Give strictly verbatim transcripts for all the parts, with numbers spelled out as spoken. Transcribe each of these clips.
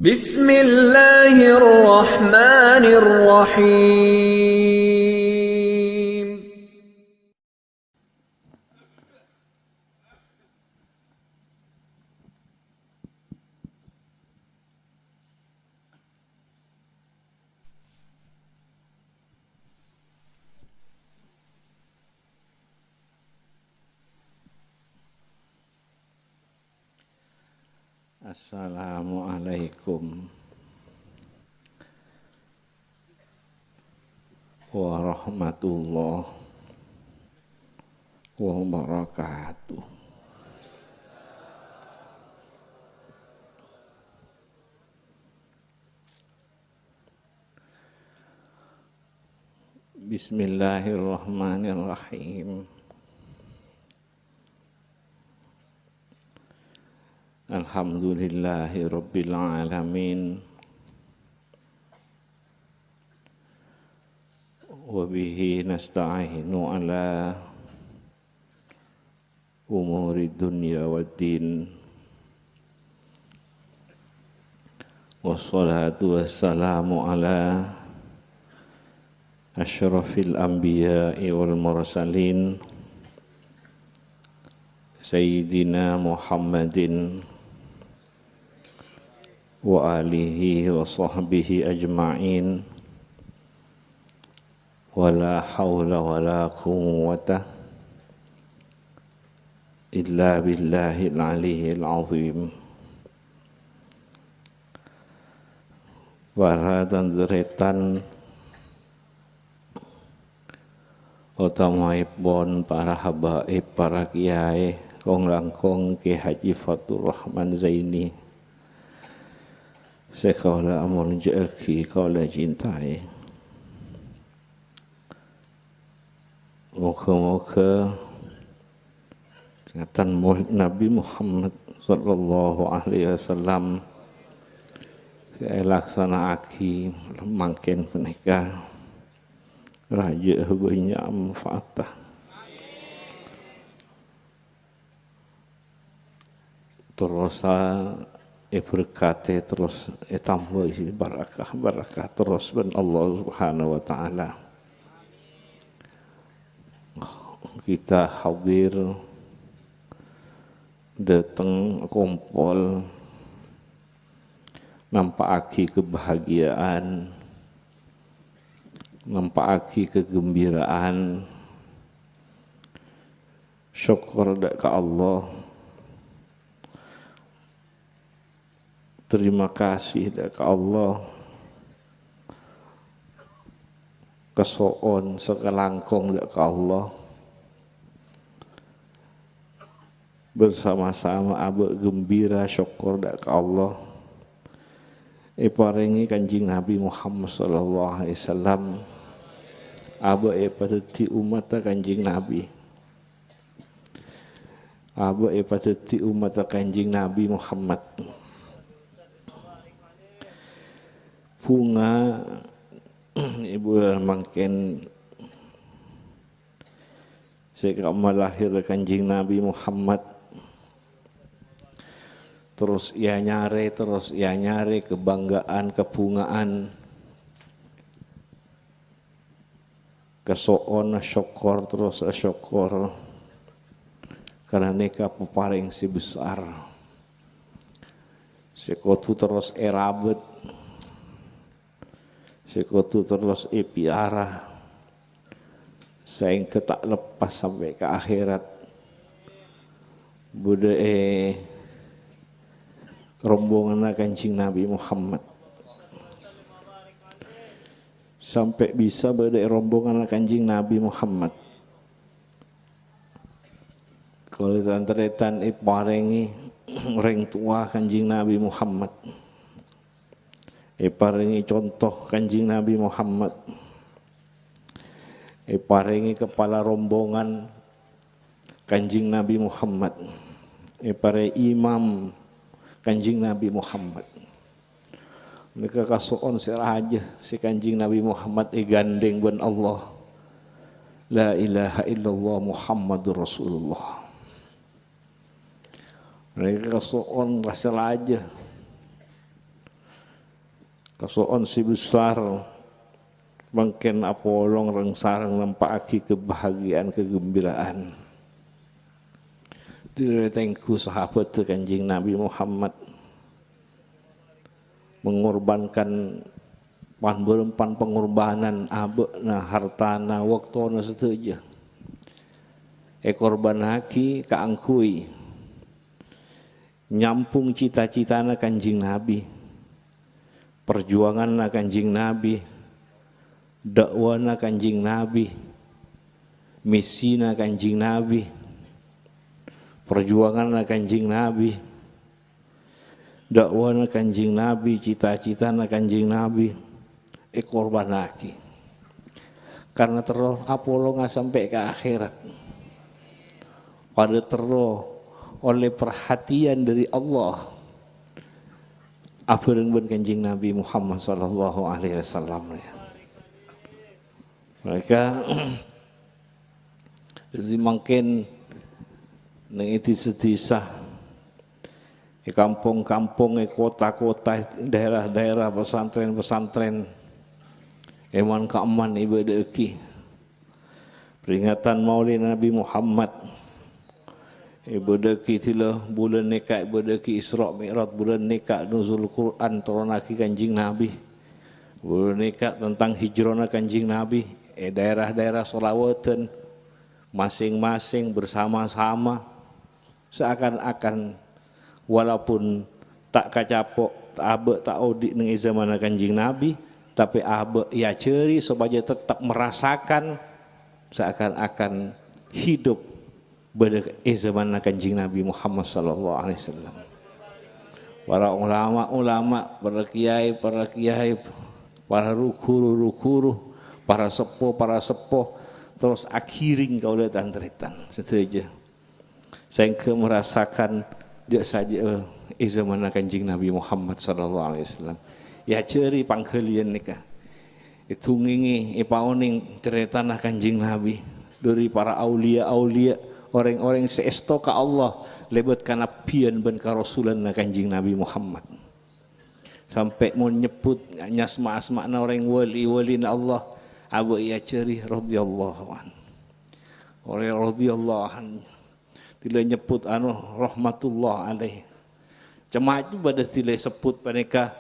بسم الله الرحمن الرحيم. Assalamualaikum warahmatullahi wabarakatuh. Bismillahirrahmanirrahim. Alhamdulillahi rabbil alamin. Wa bihi nasta'inu ala umuri dunya waddin. Wassalatu wassalamu ala asyrafil anbiya'i wal mursalin, Sayyidina Muhammadin wa alihi wa sahbihi ajma'in. Wa la haula wa la quwwata illa billahil aliyyil azim. Para tan-tarètan, otamaèpon para habaib, para kiyaè, kong-langkong Kè Haji Faturrahman Zaini, sè kaulâ amolja'aghi, kaulâ cintai. Moghâ-moghâ katan Maulid Nabi Muhammad sallallahu alaihi wasallam sè èlaksana'aghi mangkèn panèka rajâ bânnya' manfaatta. Terrosa èberkatè, terros ètambâi barakah-barakah terros bân Allah Subhanahu wa Ta'ala. Kita hadir, dâteng, kompol, nampa'aghi kebahagiaan, nampa'aghi kagembiraan, Sokkor dâ' ka Allah. Terima kasih dâ' ka Allah. Kaso'on sakalangkong dâ' ka Allah. Bersama-sama abâ' gembira sokkor dâ' ka Allah. Èparèngè Kanjeng Nabi Muhammad sallallahu alaihi wasallam. Abâ' èpadhâddhi ommatta Kanjeng Nabi. Abâ' èpadhâddhi ommatta Kanjeng Nabi Muhammad. Bhunga, ibu mangkèn sè kamma lahèr Kanjeng Nabi Muhammad. Terros èanyarè, terros èanyarè kabhângga'an, kabhunga'an. Kaso'on asokkor terros asokkor, karana nèka paparèng sè besar, sè kodhu terros èrabât, sè kodhu terros èpiara, saèngghâ ta' leppas sampè' ka akhèrat. Bâdâ è rombonganna Kanjeng Nabi Muhammad. Sampè' bisa bâdâ è rombonganna Kanjeng Nabi Muhammad. Kaulâ tan-tarètan èparèngè rèng towa Kanjeng Nabi Muhammad. Èparèngè conto Kanjeng Nabi Muhammad. Èparèngè kepala rombongan Kanjeng Nabi Muhammad. Èparèngè imam Kanjeng Nabi Muhammad. Nèka kaso'on sè rajâ sè Kanjeng Nabi Muhammad èghândhèng bân Allah. La ilaha illallah Muhammadur Rasulullah. Nèka kaso'on sè rajâ. Kaso'on sè besar mangkèn apolong reng-sareng nampa'aghi kabahagiya'an, kagembira'an. Dhilâ tèngghu sahabatta Kanjeng Nabi Muhammad mengorbankan pan-, bârâmpan pengorbanan abâ'na, hartana, waktona sadhâjâ èkorbannaghi kaangghuy nyambhung cita-citana Kanjeng Nabi, parjuwanganna Kanjeng Nabi, da'wana Kanjeng Nabi, missina Kanjeng Nabi, parjuwanganna Kanjeng Nabi, da'wana Kanjeng Nabi, cita-citana Kanjeng Nabi èkorbannaghi. Karna terro apolonga sampè' ka akhèrat. Padâ terro ollè parhatèyan dâri Allah abhâreng bân Kanjeng Nabi Muhammad sallallahu alaihi wasallam. Maka, dhâddhi mangkèn neng è dhisa-dhisa, è kampong-kampong, è kota-kota, è daerah-daerah, pesantren-pesantren, è man-ka'emman èbâdâ'aghi peringatan Maulid Nabi Muhammad. Èbâdâ'aghi dhilâ bulân nèka, èbâdâ'aghi Isra Mi'raj bulân nèka, Nuzul Quran, toronnaghi Kanjeng Nabi. Bulân nèka tentang hijrana Kanjeng Nabi è daerah-daerah sholawatan, masing-masing bersama-sama, seakan-akan walaupun ta' kacapo', ta' abâ' ta' odi' neng è zamanna Kanjeng Nabi, tapè abâ' èajhâri sopajâ tettep merasakan seakan-akan hidup bâdâ è zamanna Kanjeng Nabi Muhammad sallallahu alaihi wasallam. Para ulama-ulama, para kiai, para kiai, para ru-ghuru, ru-ghuru, para seppo, para seppo, terros aghâring kaulâ tan-tarètan sadhâjâ. Sèngghâ merasakan jâ' sajâ è zamanna Kanjeng Nabi Muhammad sallallahu alaihi wasallam. Èajhâri pangghâliyân nèka. Èdungngèngè, èpaonèng carètana Kanjeng Nabi dâri para auliya-auliya, orèng-orèng sè èsto ka Allah lèbât kanabbhiyân bân karasulanna Kanjeng Nabi Muhammad. Sampè' mon nyebbhut nyasma-asma'na orèng wali-walina Allah, abâ' èajhâri radhiyallahu anhu. Orèng radhiyallahu anhu. Dhilâ nyebbhut anu rahmatullah alaih. Cem-macem bâdâ dhilâ sebbhut panèka,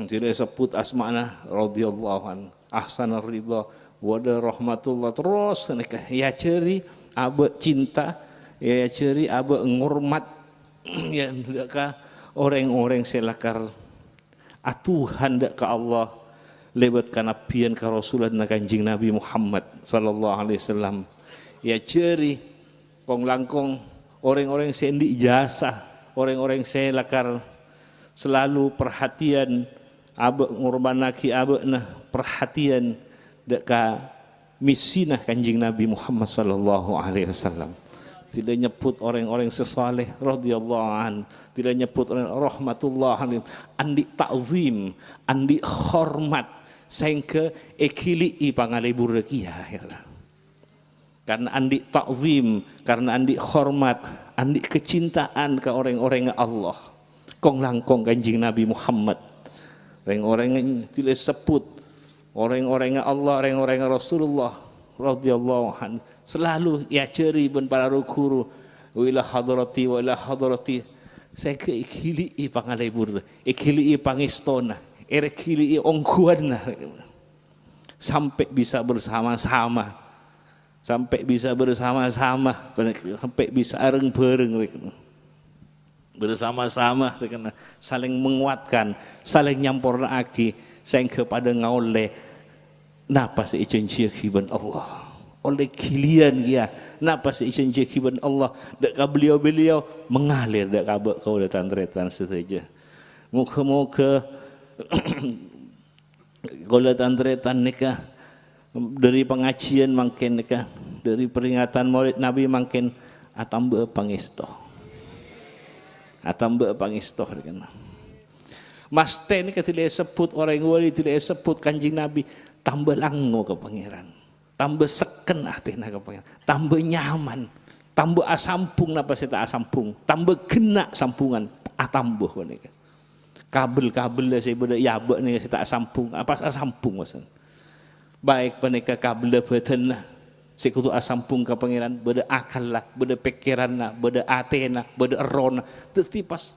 dhilâ sebbhut asmana radhiyallahu anhu. Ahsanar ridha, bâdâ rahmatullah, terros nèka èajhâri abâ' cinta, èajhâri abâ' ngormat, ya, ka orèng-orèng sè lakar atuhan dâ' ka Allah lèbât kanabbhiyân karasulanna Kanjeng Nabi Muhammad sallallahu alaihi wasallam. Èajhâri kong-langkong orèng-orèng sè andi' jasa, orèng-orèng sè lakar salalu parhatèyan abâ', ngorbannaghi abâ'na parhatèyan dâ' ka missina Kanjeng Nabi Muhammad sallallahu alaihi wasallam. Dhilâ nyebbhut orèng-orèng sè saleh radhiyallahu anhu. Dhilâ nyebbhut orèng rahmatullah alaihim. Andi' ta'zim, andi' hormat, saèngghâ èghili'i pangalèbur kèya, ya Allah. Karena andi' ta'zim, karena andi' hormat, andi' kecintaan ka orèng-orèngnga Allah. Kong-langkong Kanjeng Nabi Muhammad. Rèng-orèng dhilâ sebbhut orèng-orèngnga Allah, rèng-orèngnga Rasulullah radhiyallahu anhu. Salalu èajhâri bân para ru-ghuru, "Wa ila hadrati, wa ila hadrati." Saèngghâ èghili'i pangalèbur, èghili'i pangèstona, èghili'i ongghuwânna. Sampè' bisa bersama-sama. Sampè' bisa bersama-sama, sampè' bisa areng-bhâreng, bersama-sama, saling menguatkan, saling nyampornaaghi, saèngghâ padâ ngaollè napa sè èjhânjhiyaghi bân Allah. Ollè ghiliyân kèya napa sè èjhânjhiyaghi bân Allah dâ' ka beliau-beliau mengalir dâ' ka abâ' kaulâ tan-tarètan sadhâjâ. Moghâ-moghâ Kaulâ tan-tarètan nèka, dhâri pangajiyân mangkèn nèka, dhâri peringatan Maulid Nabi mangkèn, atamba pangèsto. Atamba pangèsto, rèkan. Mastè nèka dhilâ èsebbhut orèng wali, dhilâ èsebbhut Kanjeng Nabi, tamba lango ka Pangèran. Tamba sekken atèna ka Pangèran. Tamba nyaman. Tamba asambhung napa sè ta' asambhung. Tamba ghenna' sambhungan. Atamba panèka. Kabel-kabella sè bâdâ è abâ' nèka sè ta' asambhung, pas asambhung, Mas. Baik panèka kabella bhâdhânna sè kodhu asambhung ka Pangèran, bâdâ akalla, bâdâ pèkkèranna, bâdâ atèna, bâdâ errohna. Dhâddhi pas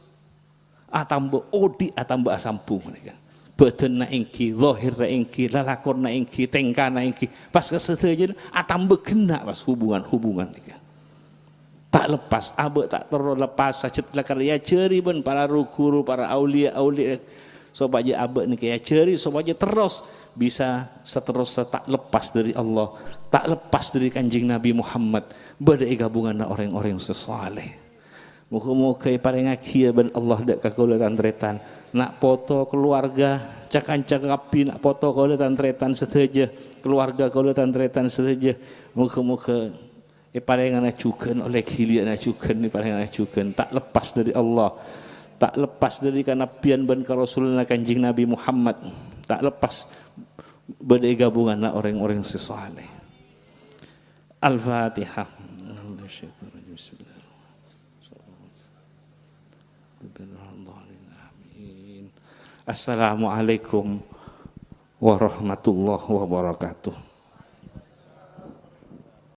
atamba, odi' atamba asambhung panèka. Bhâdhânna èngghi, zahirra èngghi, lalakonna èngghi, tèngkana èngghi. Pas ka sadhâjâna atamba ghenna' pas hubungan-hubungan nèka. Ta' leppas, abâ' ta' terro leppas, sajjhât lakar èajhâri bân para ru-ghuru, para auliya-auliya, sopajâ abâ' nèka èajhâri, sopajâ terros bisa saterrossa ta' leppas dâri Allah, ta' leppas dâri Kanjeng Nabi Muhammad, bâdâ è ghâbunganna orèng-orèng sè saleh. Moghâ-moghâ èparèngaghiyâ bân Allah dâ' ka kaulâ tan-tarètan, na' poto, kalowarga, ca-kanca kabbhi, na' poto kaulâ tan-tarètan sadhâjâ, kalowarga kaulâ tan-tarètan sadhâjâ. Moghâ-moghâ èparèngana jhughân, ollè ghiliyânna jhughân, èparèngana jhughân. Ta' leppas dâri Allah. Ta' leppas dâri kanabbiyân bân karasulanna Kanjeng Nabi Muhammad. Ta' leppas bâdâ è ghâbunganna orèng-orèng sè saleh. Al-Fatihah. Bismillahirrahmanirrahim. Amin. Assalamualaikum warahmatullahi wabarakatuh.